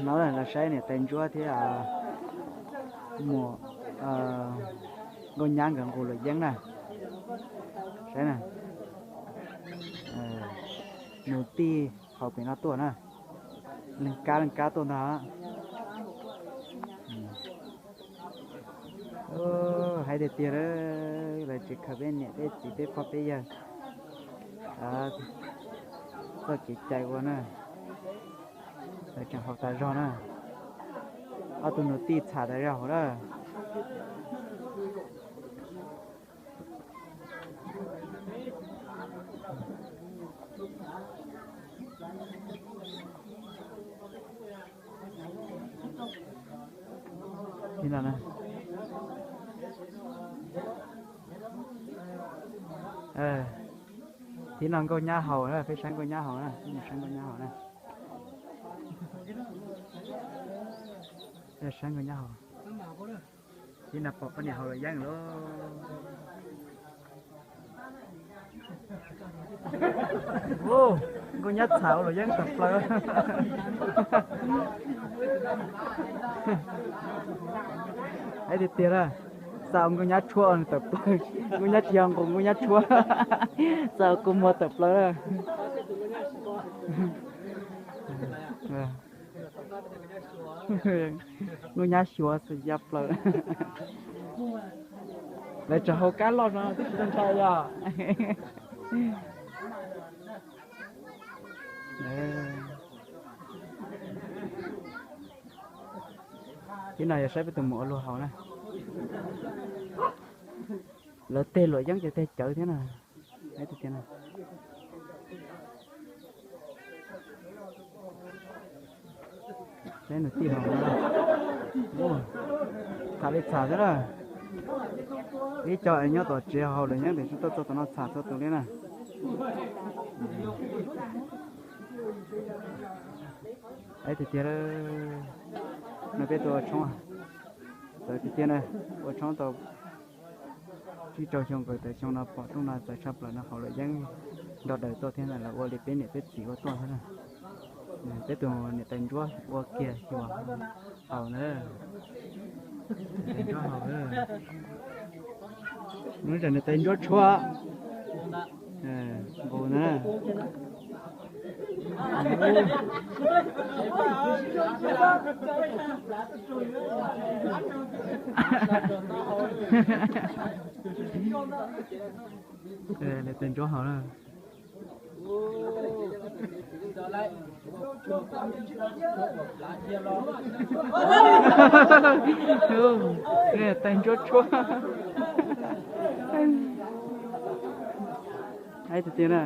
No los saib niam tais Ntsuab thiab muam Nkauj Nyab nkawd nqus luam yeeb na. Saib na, nus tij haus pem no tuaj na, leej kab leej kab tuaj ntag. Hais tiag tiag, lawv tsis khaws peb niam peb txiv peb pog peb yawg txoj kev cai ua na. Lawv tseem haus tas zog na. Ob tug nus tij txham tas zog hauv na. Thib no Nkauj Nyab haus na, peb saib Nkauj Nyab haus na, peb mus saib Nkauj Nyab haus na. Saib Nkauj Nyab haus. Thib no pom poj niam haus luam yeeb lawm. Nkauj Nyab txham ua luam yeeb tawm plaws. Hais tiag tiag na, xa ua Nkauj Nyab tshuab tawm plaws. Nkauj Nyab tsis yog nqus, Nkauj Nyab tshuab xa ua kua muag tawm plaws na. Nkauj Nyab xyuas xwb ya plaws. Lawv tseem haus kab loj no twb tsis tau ntshai yog. Thib no yog saib peb tus muam ua luag haus na. Lawv teg luam yeeb ces teg cawv thiab na. Saib nws tij haus no, txham li txham xwb na. Ib co es nyob tom tsev haus luam yeeb tiam sis tuaj txog tom no txham txhua tus li na. Tiag tiag, no peb tuaj ua tshoob, txawv tiag tiag na, ua tshoob tau tsib rau xyoo kaum tawm xyoo no pom rooj no txawv tshaj plaws no haus luam yeeb nrog daws tuaj thiab na, lawv ua li peb niam peb txiv ua tuaj thiab na. Peb tus niam tais Ntsuab ua kiag xyuas haus na. Niam tais Ntsuab haus, niam tais Ntsuab tshuab nqus na. Niam tais Ntsuab haus na. Niam tais Ntsuab tshuab. Hais tiag tiag na.